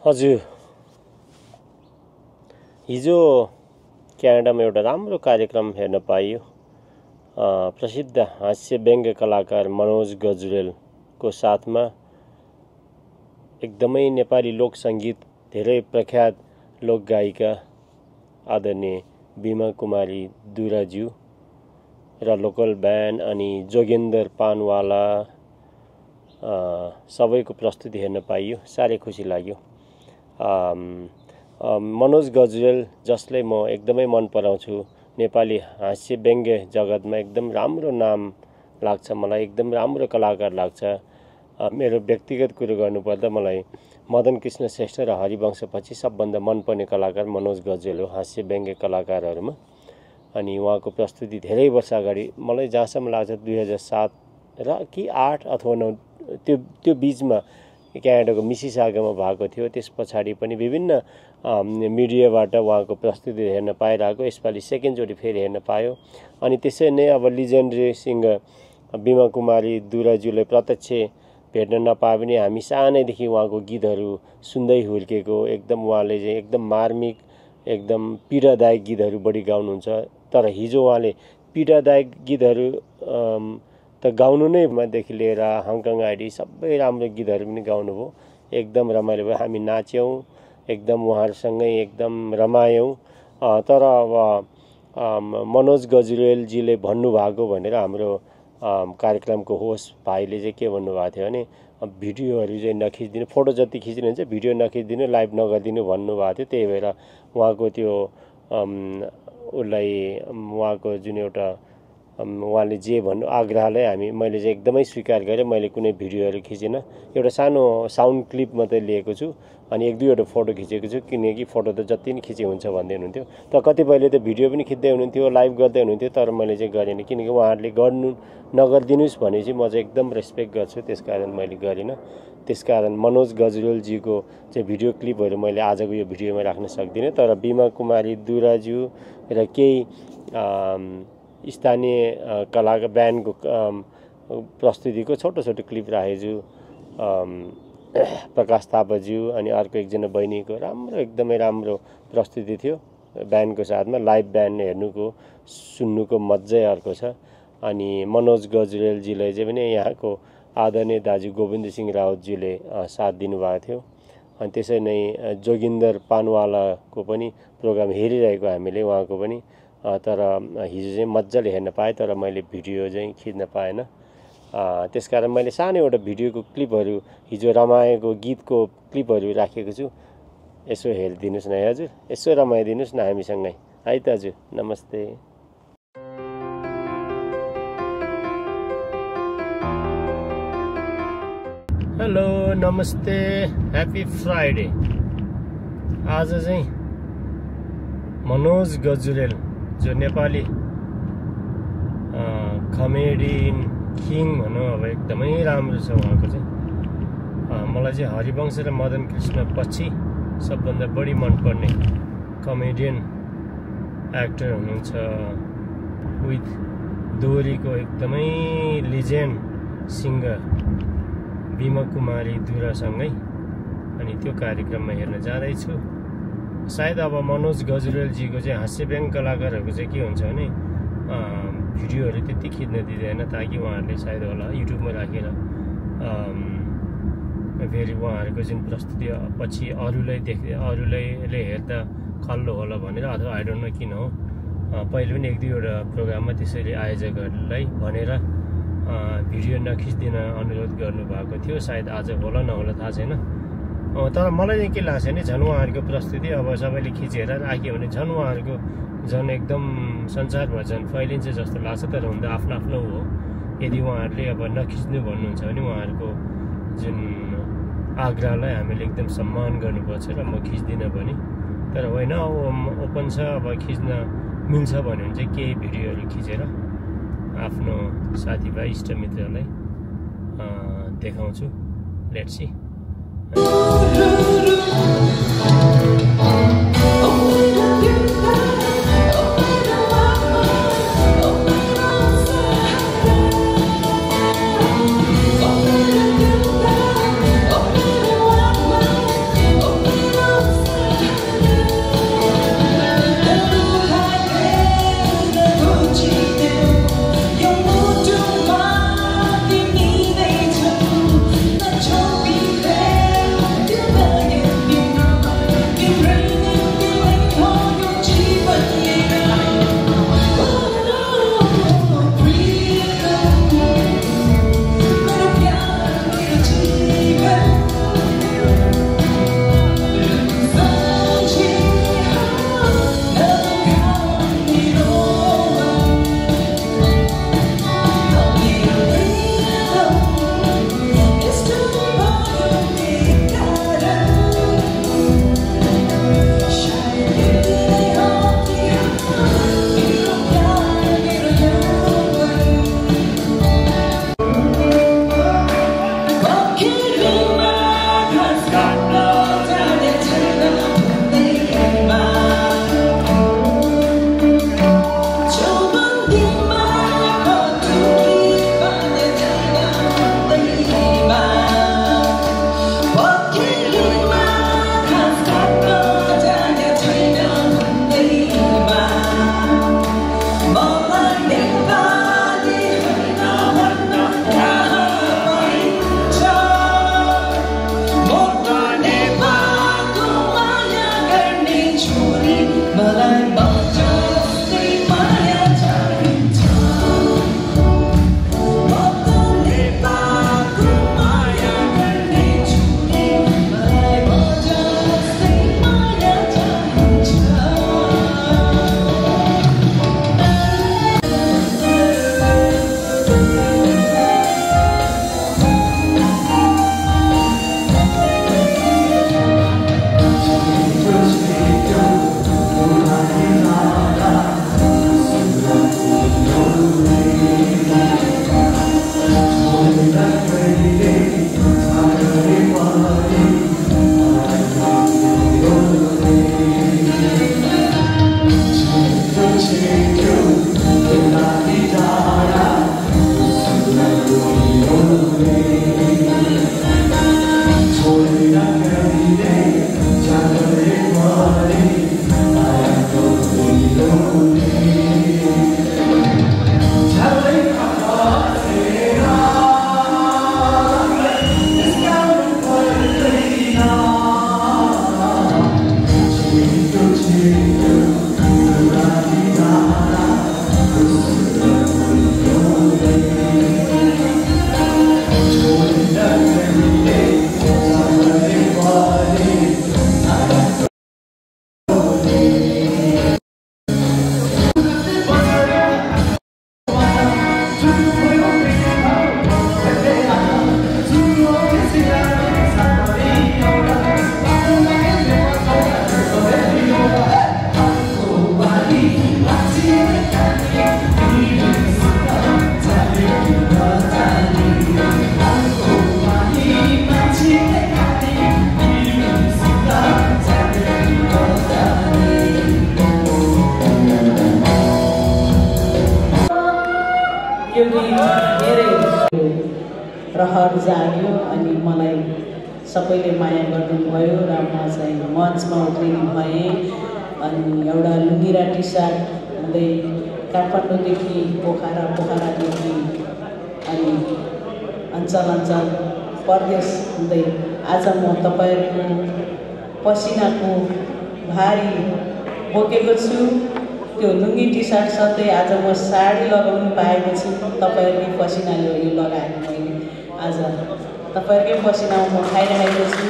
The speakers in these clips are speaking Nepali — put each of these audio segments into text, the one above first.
हजुर, हिजो क्यानाडामा एउटा राम्रो कार्यक्रम हेर्न पाइयो। प्रसिद्ध हास्य व्यङ्ग्य कलाकार मनोज गजुरेलको साथमा एकदमै नेपाली लोक सङ्गीत धेरै प्रख्यात लोक गायिका आदरणीय बिमा कुमारी दुराज्यू र लोकल ब्यान्ड अनि जोगेन्द्र पानवाला सबैको प्रस्तुति हेर्न पाइयो। साह्रै खुसी लाग्यो। मनोज गजुरेल जसलाई म एकदमै मन पराउँछु, नेपाली हास्य व्यङ्ग्य जगतमा एकदम राम्रो नाम लाग्छ मलाई, एकदम राम्रो कलाकार लाग्छ। मेरो व्यक्तिगत कुरो गर्नुपर्दा मलाई मदन कृष्ण श्रेष्ठ र हरिवंशपछि सबभन्दा मनपर्ने कलाकार मनोज गजुरेल हो हास्य व्यङ्ग्य कलाकारहरूमा। अनि उहाँको प्रस्तुति धेरै वर्ष अगाडि, मलाई जहाँसम्म लाग्छ 2007 र कि 8 अथवा 9 त्यो बिचमा क्यानाडाको मिसिसागामा भएको थियो। त्यस पछाडि पनि विभिन्न मिडियाबाट उहाँको प्रस्तुति हेर्न पाइरहेको, यसपालि सेकेन्डचोटि फेरि हेर्न पायो। अनि त्यसै नै अब लिजेन्डरी सिङ्गर बिमा कुमारी दुराज्यूलाई प्रत्यक्ष भेट्न नपाए पनि हामी सानैदेखि उहाँको गीतहरू सुन्दै हुर्केको। एकदम उहाँले चाहिँ एकदम मार्मिक, एकदम पीडादायक गीतहरू बढी गाउनुहुन्छ। तर हिजो उहाँले पीडादायक गीतहरू त गाउनु नै देखि लिएर हङकङ आइडी सबै राम्रो गीतहरू पनि गाउनुभयो। एकदम रमाइलो भयो, हामी नाच्यौँ, एकदम उहाँहरूसँगै एकदम रमायौँ। तर अब मनोज गजुरेलजीले भन्नुभएको भनेर हाम्रो कार्यक्रमको होस्ट भाइले चाहिँ के भन्नुभएको थियो भने भिडियोहरू चाहिँ नखिचिदिनु, फोटो जति खिच्नुहुन्छ भिडियो नखिचिदिनु, लाइभ नगरिदिनु भन्नुभएको थियो। त्यही भएर उहाँको त्यो उसलाई उहाँको जुन एउटा उहाँले जे भन्नु आग्रहलाई मैले चाहिँ एकदमै स्वीकार गरेँ। मैले कुनै भिडियोहरू खिचिनँ, एउटा सानो साउन्ड क्लिप मात्रै लिएको छु अनि 1-2वटा फोटो खिचेको छु, किनकि फोटो त जति नै खिचे हुन्छ भन्दै हुनुहुन्थ्यो। तर कतिपयले त भिडियो पनि खिच्दै हुनुहुन्थ्यो, लाइभ गर्दै हुनुहुन्थ्यो, तर मैले चाहिँ गरेन, किनकि उहाँहरूले गर्नु नगरिदिनुहोस् भनेपछि म चाहिँ एकदम रेस्पेक्ट गर्छु, त्यसकारण मैले गरिनँ। त्यसकारण मनोज गजुरेलजीको चाहिँ भिडियो क्लिपहरू मैले आजको यो भिडियोमा राख्न सक्दिनँ। तर बिमा कुमारी दुराज्यू र केही स्थानीय कलाकार ब्यान्डको प्रस्तुतिको छोटो छोटो क्लिप राखेछु। प्रकाश थापाज्यू अनि अर्को एकजना बहिनीको राम्रो, एकदमै राम्रो प्रस्तुति थियो ब्यान्डको साथमा। लाइभ ब्यान्ड हेर्नुको सुन्नुको मजै अर्को छ। अनि मनोज गजुरेलजीलाई चाहिँ पनि यहाँको आदरणीय दाजु गोविन्द सिंह रावतजीले साथ दिनुभएको थियो। अनि त्यसै नै जोगिन्दर पानवालाको पनि प्रोग्राम हेरिरहेको हामीले, उहाँको पनि। तर हिजो चाहिँ मजाले हेर्न पाएँ, तर मैले भिडियो चाहिँ खिच्न पाएन। त्यसकारण मैले सानो एउटा भिडियोको क्लिपहरू, हिजो रमाएको गीतको क्लिपहरू राखेको छु। यसो हेरिदिनुहोस् न हजुर, यसो रमाइदिनुहोस् न हामीसँगै है त हजुर। नमस्ते। हेलो, नमस्ते, ह्याप्पी फ्राइडे। आज चाहिँ मनोज गजुरेल जो नेपाली कमेडियन किङ भनौँ अब, एकदमै राम्रो छ उहाँको चाहिँ। मलाई चाहिँ हरिवंश र मदन कृष्ण पछि सबभन्दा बढी मनपर्ने कमेडियन एक्टर हुनुहुन्छ। विथ दोहोरीको एकदमै लिजेन्ड सिङ्गर बिमा कुमारी दुरासँगै। अनि त्यो कार्यक्रममा हेर्न जाँदैछु। सायद अब मनोज गजुरेलजीको चाहिँ हास्य व्यङ्ग्य कलाकारहरूको चाहिँ के हुन्छ भने भिडियोहरू त्यति खिच्न दिँदैन, ताकि उहाँहरूले सायद होला युट्युबमा राखेर फेरि उहाँहरूको जुन प्रस्तुति पछि अरूले हेर्दा खल्लो होला भनेर, अथवा आई डोन्ट नो किन हो। पहिले पनि 1-2वटा प्रोग्राममा त्यसरी आयोजकहरूलाई भनेर भिडियो नखिचिदिन अनुरोध गर्नुभएको थियो। सायद आज होला नहोला थाहा छैन। तर मलाई चाहिँ के लाग्छ भने झन् उहाँहरूको प्रस्तुति अब सबैले खिचेर राख्यो भने झन् उहाँहरूको झन् एकदम संसारभर झन् फैलिन्छ जस्तो लाग्छ। तर हुँदा आफ्नो आफ्नो हो, यदि उहाँहरूले अब नखिच्नु भन्नुहुन्छ भने उहाँहरूको जुन आग्रहलाई हामीले एकदम सम्मान गर्नुपर्छ र म खिच्दिनँ भने। तर होइन ओपन छ, अब खिच्न मिल्छ भन्यो भने चाहिँ केही भिडियोहरू खिचेर आफ्नो साथीभाइ इष्टमित्रहरूलाई देखाउँछु। Let's see. रहर जाग्यो अनि मलाई सबैले माया गरिदिनुभयो र म चाहिँ मञ्चमा उक्लिने भएँ। अनि एउटा लुङ्गिरा टी सर्ट हुँदै काठमाडौँदेखि पोखरादेखि अनि अञ्चल परदेश हुँदै आज म तपाईहरुको पसिनाको भारी बोकेको छु। त्यो लुङ्गी टी सर्ट साथै आज म साडी लगाउन पाएको छु। तपाईहरुकै पसिनाले यो लगाएको मैले आज तपाईहरुकै पसिना म खाइरहेको छु।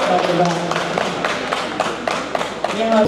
धन्यवाद। यहाँ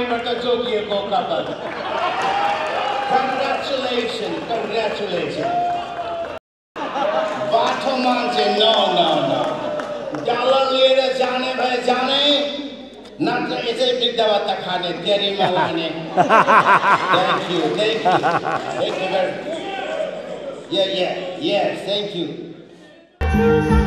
महामारीबाट जोगिएको कपाल कङ्ग्रेचुलेसन बाठो मान्छे न डलर लिएर जाने भए जाने नत्र यसै वृद्ध भत्ता खाने तेरीमा लाने thank you yes thank you